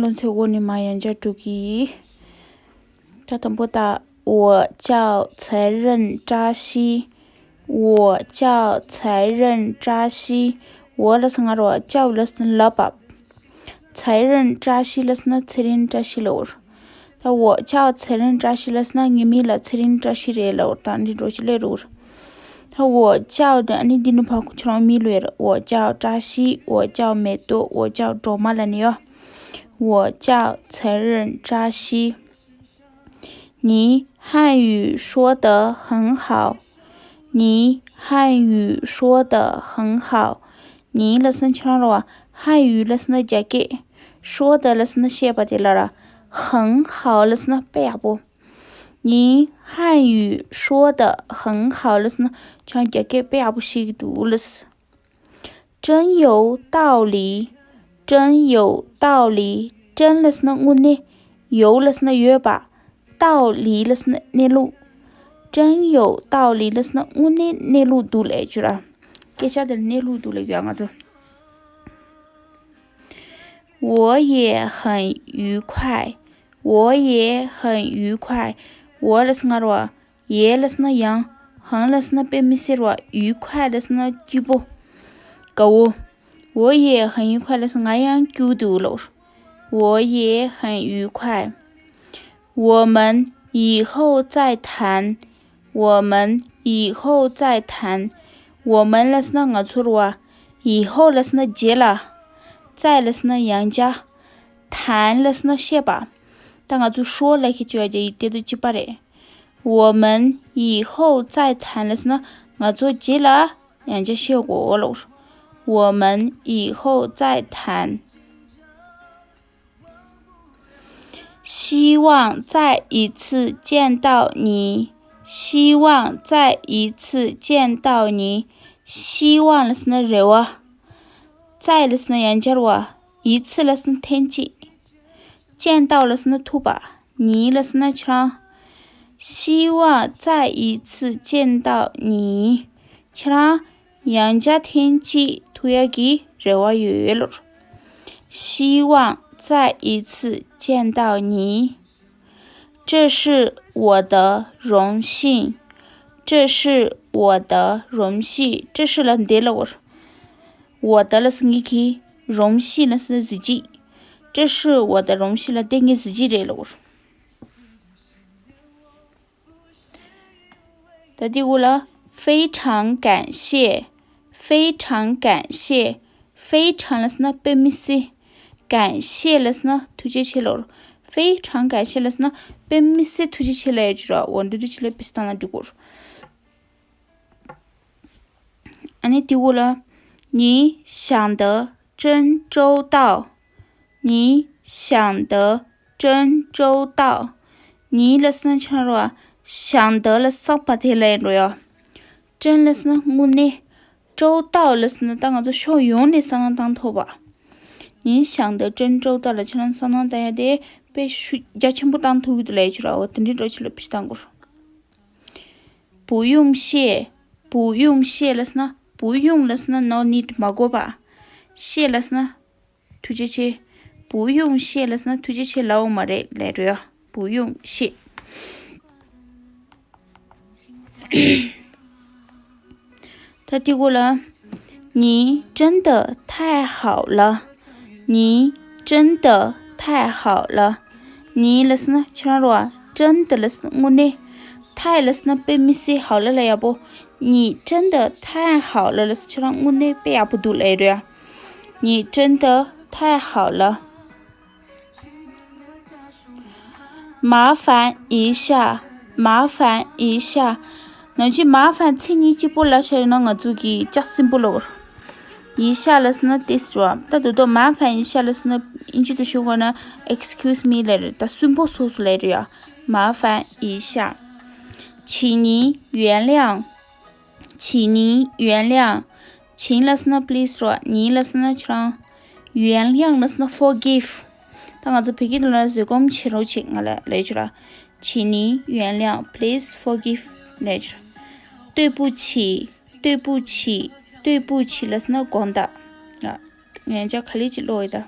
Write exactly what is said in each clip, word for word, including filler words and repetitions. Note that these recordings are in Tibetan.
ལོ་ཚོད་འགོ་ནས་མ་ཡང་བསྐྱར་འགྲོ་གི་ཡིན། ད་དང་པོ་ད། 我叫陈任扎西། 我叫陈任扎西། 我 ལབ་ས་ང་རོ། 叫 ལབ་ས་ལབ་པ། 陈任扎西 ལབ་ས་ན་ཚེ་རིང་བཀྲ་ཤིས་ལབ་འོ། ད་我叫陈任扎西 ལབ་ས་ན་ངའི་མིང་ལ་ཚེ་རིང་བཀྲ་ཤིས་རེད་ལབ་འོ། ད་འདི་འགྲོ་ཞིག་ལས་རོ། ད་我叫 ནི་ཨ་ནི་འདི་ནི་ཕ་ཁུ་ཁྱོད་རང་མིང་ལོས་ར། 我叫扎西། 我叫美朵། 我叫卓玛 ལབ་ནི་ཡོ། 我叫陈任扎西། 你汉语说得很好。你汉语说得很好。 你 ལབ་ས་ན་ཁྱོད་རང་རོ། 汉语 ལབ་ས་ན་རྒྱ་སྐད། 说得 ལབ་ས་ན་བཤད་པ་དེ་ལ་ར། 很好 ལབ་ས་ན་དཔེ་ཡག་པོ། 你汉语说得很好 ལབ་ས་ན་ཁྱོད་རང་རྒྱ་སྐད་དཔེ་ཡག་པོ་ཤེས་ཀྱི་འདུག་ལབ། 真有道理། 真有道理། 真 ལབ་ས་ན་དངོས་གནས། 有 ལབ་ས་ན་ཡོད་པ། 道理 ལབ་ས་ན་གནས་ལུགས། 真有道理 ལབ་ས་ན་དངོས་གནས་གནས་ལུགས་འདུག་ལབ་ཀྱི་ར། སྐད་ཆ་དེ་ལ་གནས་ལུགས་འདུག་ལབ་ཀྱི་ཡ་ང་ཚོ། 我也很愉快། 我也很愉快། 我 ལབ་ས་ང་རོ། 也 ལབ་ས་ན་ཡང་། 很 ལབ་ས་ན་དཔེ་མི་སྲིད་རོ། 愉快 ལབ་ས་ན་སྐྱིད་པོ། དགའ་བོ། 我也很愉快 ལབ་ས་ང་ཡང་སྐྱིད་འདུག་ལོ། 我也很愉快། 我们以后再谈། 我们以后再谈། 我们 ལབ་ས་ན་ང་ཚོ་རོ། 以后 ལབ་ས་ན་རྗེས་ལ། 再 ལབ་ས་ན་ཡང་བསྐྱར། 谈 ལབ་ས་ན་བཤད་པ། ད་ང་ཚོ་说 ལབ་ཁྱེད་ཆོས་ཡ་ཡི་དེ་དུ་གཅིག་པ་རེད། 我们以后再谈 ལབ་ས་ན་ང་ཚོ་རྗེས་ལ་ཡང་བསྐྱར་བཤད་དགོས་ལོ། 我们以后再谈། 希望再一次见到你。希望再一次见到你。 希望 ལབ་ས་ན་རེ་བ། 再 ལབ་ས་ན་ཡང་བསྐྱར་བ། 一次 ལབ་ས་ན་ཐེངས་གཅིག། 见到 ལབ་ས་ན་ཐུག་པ། 你 ལབ་ས་ན་ཁྱེད་རང་། 希望再一次见到你。 ཁྱེད་རང་ཡང་བསྐྱར་ཐེངས་གཅིག་ཐུག་ཡག་གི་རེ་བ་ཡོད་ལོ། 希望再一次见到你。 这是我的荣幸。这是我的荣幸。 这是 ལ་འདི་ལ་འོར། 我的 ལ་ངེད་ཀྱི། 荣幸 ལ་གཟི་བརྗིད། 这是我的荣幸 ལ་འདི་ངའི་གཟི་བརྗིད་རེད་ལ་འོར། 大家过了，非常感谢，非常感谢，非常 ལབ་ས་ན་དཔེ་མི་སྲིད། 感谢 ལབ་ས་ན་ཐུགས་རྗེ་ཆེ་ལོ། 非常感谢 ལབ་ས་ན་དཔེ་མི་སྲིད་ཐུགས་རྗེ་ཆེ་ལབ་ཡ་ཅིག་ར། འོ་འདི་འདྲ་ཅིག་ལ་དཔེ་སྟངས་ལ་འགྲིག་གོ། ཨ་ནི་དེ་འོག་ལ། 你想得真周到། 你想得真周到། 你 ལབ་ས་ན་ཆང་རོ། 想得 ལ་བསམ་པ་དེ་ལ་ཡིན་འགྲོ་ཡ། 真 ལབ་ས་ན་དངོས་གནས། 周到 ལབ་ས་ན་ད་ང་ཚོ་ཕྱོགས་ཡོངས་ནས་བསམ་བློ་བཏང་ཐུབ་པ། 你想得真周到 ལ་ཁྱེད་རང་བསམ་བློ་བཏང་ཡ་དེ་དཔེ་ཤུགས་རྒྱ་ཆེན་པོ་བཏང་ཐུབ་ཀྱི་འདུག་ལབ་ཡ་ཅིག་ར། འོ་དེ་འདྲའི་འགྲོ་ཅིག་ལ་དཔེ་ཞིག་བཏང་དགོས། 不用谢། 不用谢 ལབ་ས་ན། 不用 ལབ་ས་ན་no need མ་དགོས་པ། 谢 ལབ་ས་ན་ཐུགས་རྗེ་ཆེ། 不用谢 ལབ་ས་ན་ཐུགས་རྗེ་ཆེ་ལབ་འོ་མ་རེད་ལབ་རེད་ཡ། 不用谢། 他第过了，你真的太好了，你真的太好了。 你 ལབ་ས་ན་ཁྱེད་རང་རོ། 真的 ལབ་ས་ན་དངོས་གནས། 太 ལབ་ས་ན་དཔེ་མི་སྲིད། 好了 ལ་ཡག་པོ། 你真的太好了 ལབ་ས་ཁྱེད་རང་དངོས་གནས་དཔེ་ཡག་པོ་འདུག་ལབ་རེད་ཡ། 你真的太好了། 麻烦一下，麻烦一下。 ནང་ཆེན་麻烦 མཚན་ཉིད་གཅིག་པོ་ལབ་བྱས་ན་ང་ཚོ་གི་ཅག་སིམ་པོ་ལོ། 一下 ལབ་ས་ན་དེ་ཟེར་བ། ད་དུ་དོ་麻烦一下 ལབ་ས་ན་ཨིན་ཇི་དུ་ཞུ་དགོས་ན་excuse me ལབ་རེད། ད་སུན་པོ་སོ་སོ་ལབ་རེད་ཡ། 麻烦一下། 请你原谅། 请你原谅། 请 ལབ་ས་ན་please རོ། 你 ལབ་ས་ན་ཁྱེད་རང་། 原谅 ལབ་ས་ན་forgive། ད་ང་ཚོ་བོད་སྐད་ལ་བཟོད་སྒོམ་བྱེད་རོགས་བྱེད། ང་ལ་ལབ་ཆོག་ར། 请你原谅། Please forgive ལབ་ཆོག 对不起། 对不起། 对不起 ལབ་ས་ན་དགོངས་དག་ང་ཅག་ག་ལེ་ཅིག་ལོག་ཡོད་ད།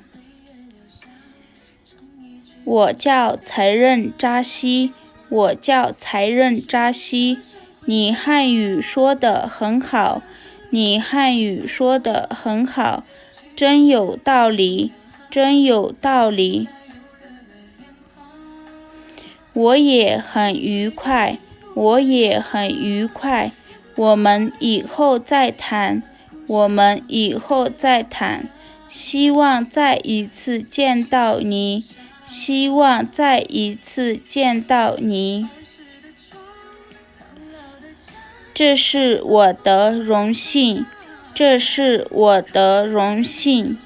我叫才任扎西，我叫才任扎西。你汉语说得很好，你汉语说得很好，真有道理，真有道理。我也很愉快，我也很愉快。我们以后再谈，我们以后再谈。希望再一次见到你，希望再一次见到你。这是我的荣幸，这是我的荣幸。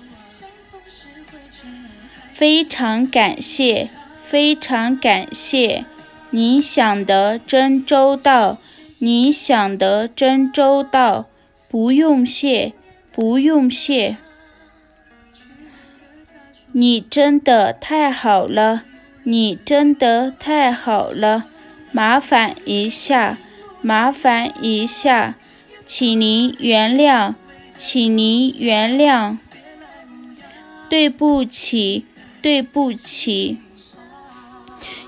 非常感谢，非常感谢。你想得真周到，你想得真周到。不用谢，不用谢。你真的太好了，你真的太好了。麻烦一下，麻烦一下。请你原谅，请你原谅。对不起，对不起。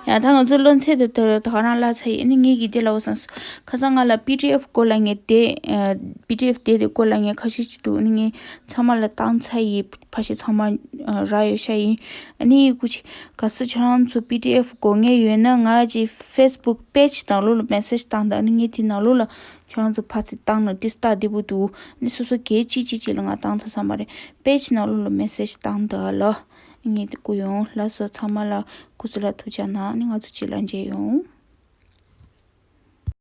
ཡང་ད་ང་ཚོ་སློབ་ཚན་དེ་ད་ག་རང་བཀླགས་ཚར་ཡིན། ཨ་ནི་ངས་ཀྱིས་འདི་ལབ་བསམ་སོང་། ཁ་སང་ང་ལ་པི་ཌི་ཨེཕ་སྐོར་ལ་ངས་དེ་ཨ་པི་ཌི་ཨེཕ་དེ་དེ་སྐོར་ལ་ངས་ཁ་ཤས་ཅིག་འདུག་ཨ་ནི་ངས་ཚང་མ་ལ་བཏང་ཚར་ཡིན། ཕ་ཤི་ཚང་མ་ཨ་རག་ཡོད་ཤག་ཡིན། ཨ་ནི་སྐུ་མཁྱེན་གལ་སྲིད་ཁྱོད་རང་ཚོ་པི་ཌི་ཨེཕ་དགོས་ངེས་ཡོད་ན། ང་གི་ཕེ་སི་བུག་པེ་ཇི་ནང་ལོགས་ལ་མེ་སེ་ཇི་བཏང་དང་། ཨ་ནི་ངས་དེ་ནང་ལོགས་ལ་ཁྱོད་རང་ཚོ་ཕར་ཚུར་བཏང་ན་དེ་སྟབས་བདེ་པོ་འདུག་ཨ་ནི་སོ་སོ་སྒེར་གཅིག་གཅིག་གཅིག་ལ་ང་བཏང་ཐུབ་ས་མ་རེད། པེ་ཇི་ནང་ལོགས་ལ་མེ་སེ་ཇི་བཏང་དང་ལ། ངས་དེ་བསྐུར་ཡོང་། ལགས་སོ། ཚང་མ་ལ་སྐུ་གཟུགས་ལ་ཐུགས་ཅག་གནང་། ཨ་ནི་ང་ཚོ་རྗེས་ལ་མཇལ་ཡོང་།